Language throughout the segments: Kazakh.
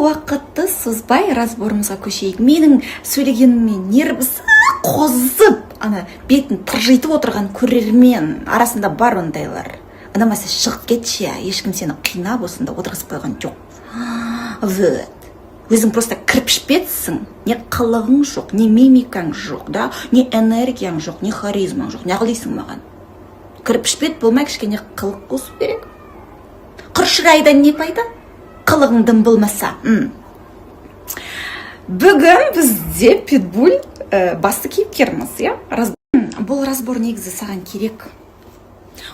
Уақытты созбай, разборымызға көшейік. Менің сөйлегеніме нервісі қозып, ана бетін тыржитып отырған көрермен арасында бар ондайлар. Ұнамаса, шығып кетші, ешкім сені қинап осында отырғызып қойған жоқ. Вот өзің просто кірпішпетсің, не қылығың жоқ, не мимикаң жоқ да, не энергияң жоқ, не харизмаң жоқ. Неғыл маған кірпішбет болмай, кішкене қылық қосу керек. Құр шырайдан не пайда, қылығың дым болмаса? Бүгін бізде питбуль, басты кейіпкеріміз, иә. Бұл разбор негізі саған керек.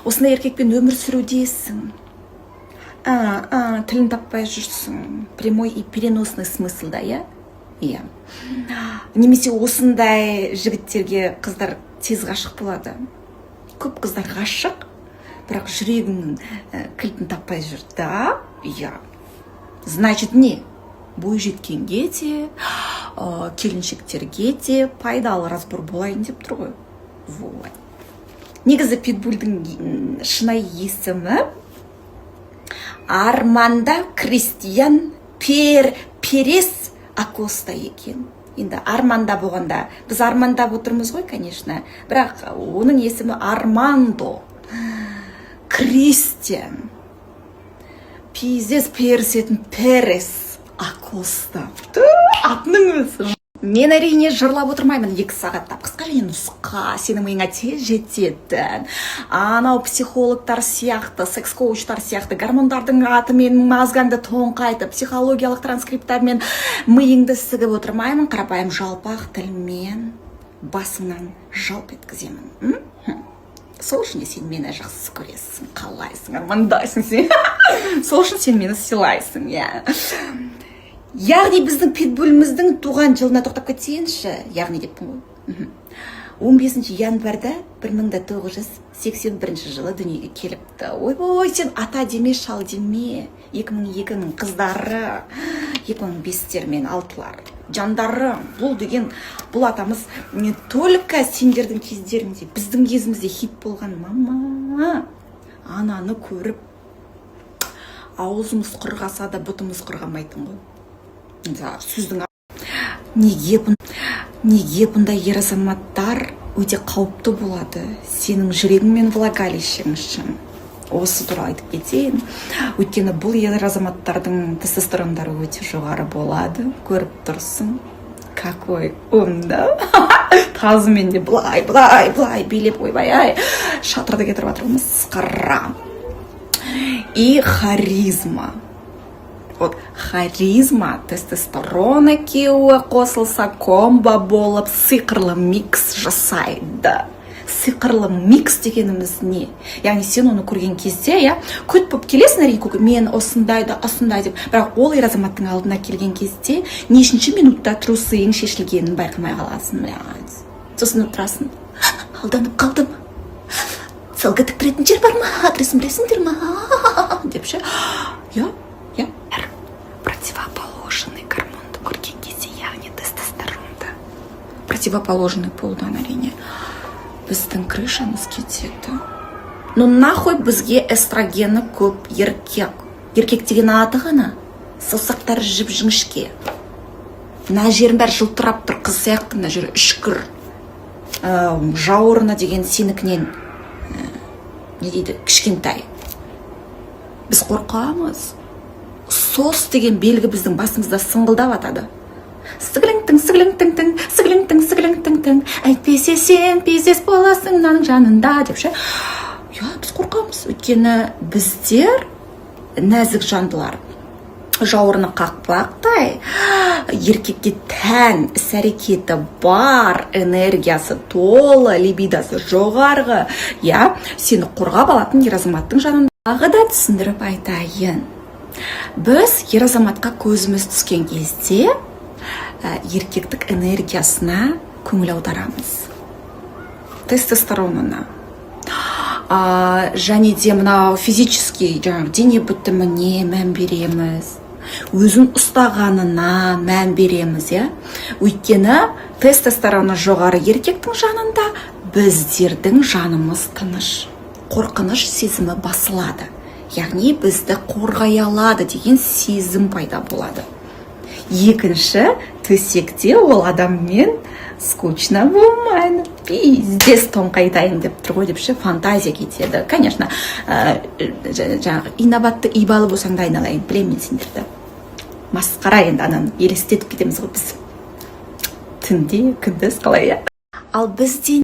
Осындай еркекпен өмір сүрудесің, тілін таппай жүрсің, прямой и переносный смыслда, иә, немесе осындай жігіттерге қыздар тез ғашық болады. Көп қыздар ғашық, бірақ жүрегінің кілтін таппай жүр да, иә. Значит, не бойжеткенге де, келіншектерге де пайдалы разбор болайын деп тұр ғой. Вот негізі питбульдің шынайы есімі Арманда Кристиан Перес Акоста екен. Енді Арманда болғанда, біз армандап отырмыз ғой, конечно, бірақ оның есімі Армандо Кристиан пиздец Пересетін Перес Акоста. Ту, атының өзі. Мен, әрине, жырлап отырмаймын 2 сағаттап. Қысқа және нұсқа, сенің миыңа тез жететін. Анау психологтар сияқты, секс коучтар сияқты гормондардың атымен мозгаңды тоңқайтып, психологиялық транскрипттармен миыңды сігіп отырмаймын. Қарапайым жалпақ тілмен басыңнан жалп еткіземін, м? Сол үшін де сен мені жақсы көресің, қалайсың, армандайсың сен. Сол үшін сен мені сыйлайсың, иә. Яғни біздің питбуліміздің туған жылына тоқтап кетсейінші, яғни деппін ғой. 15 январьда 1981 жылы дүниеге келіпті. Ойбой, сен ата деме, шал деме. 2002-нің қыздары, 2005-тер мен алтылар, жандарым, бұл деген, бұл атамыз не только сендердің кездеріңде, біздің кезімізде хит болған. Мама, ананы көріп, аузымыз құрғаса да, бұтымыз құрғамайтын ғой. Да, сөздің неге бұндай ер азаматтар өте қауіпті болады сенің жүрегің мен влагалищең үшін, осы туралы айтып кетейін. Өйткені бұл ер азаматтардың тестостерондары өте жоғары болады. Көріп тұрсың, какой ум да. Тазымен де былай, былай, былай билеп, ойбай ай, шатырды кетіріп жатыр ғой, масқара. И харизма, вот харизма, тестостерон екеуі қосылса, комбо болып сиқырлы микс жасайды. Сиқырлы микс дегеніміз не? Яғни сен оны көрген кезде, иә, көт болып келесің, әрине, мен осындай да осындай деп, бірақ ол ер азаматтың алдына келген кезде нешінші минутта трусыйың шешілгенін байқамай қаласың, блядь. Сосын отырасың: «Алданып қалдым, ссылка тіктіретін жер бар ма, адресін білесіңдер ма?» — деп ше. Иә, противоположный гормонды көрген кезде, яғни тестостеронды, противоположный полдан, әрине, біздің крышамыз кетеді. Ну нахуй бізге эстрогені көп еркек? Еркек деген аты ғана, саусақтары жіп жіңішке, мына жерің бәрі жылтырап тұр, қыз сияқты, мына жері үшкір, жауырыны деген сенікінен, не дейді, кішкентай. Біз қорқамыз. Сос деген белгі біздің басымызда сыңғылдап атады: сігілің тің, сігілің тің тің, сігілің тің, сігілің тің тің, әйтпесе сен пиздец боласың мынаның жанында деп ше. Иә, біз қорқамыз, өйткені біздер нәзік жандылар. Жауырыны қақпақтай, еркекке тән іс әрекеті бар, энергиясы толы, либидосы жоғарғы, иә, сені қорғап алатын ер азаматтың жанында. Тағы да түсіндіріп айтайын: біз ер азаматқа көзіміз түскен кезде, еркектік энергиясына көңіл аударамыз, тестостеронына, және де мынау физический, жаңағы дене бітіміне мән береміз, өзін ұстағанына мән береміз, иә. Өйткені тестостероны жоғары еркектің жанында біздердің жанымыз тыныш, қорқыныш сезімі басылады, яғни бізді қорғай алады деген сезім пайда болады. Екінші, төсекте ол адаммен скучно болмайды, пиздец тоңқайтайын деп тұр ғой деп ше, фантазия кетеді. Конечно, жаңағы инабатты, ибалы болсаң да, айналайын, білемін мен сендерді. Масқара енді, ананы елестетіп кетеміз ғой біз түнде, күндіз қалай, иә. Ал бізде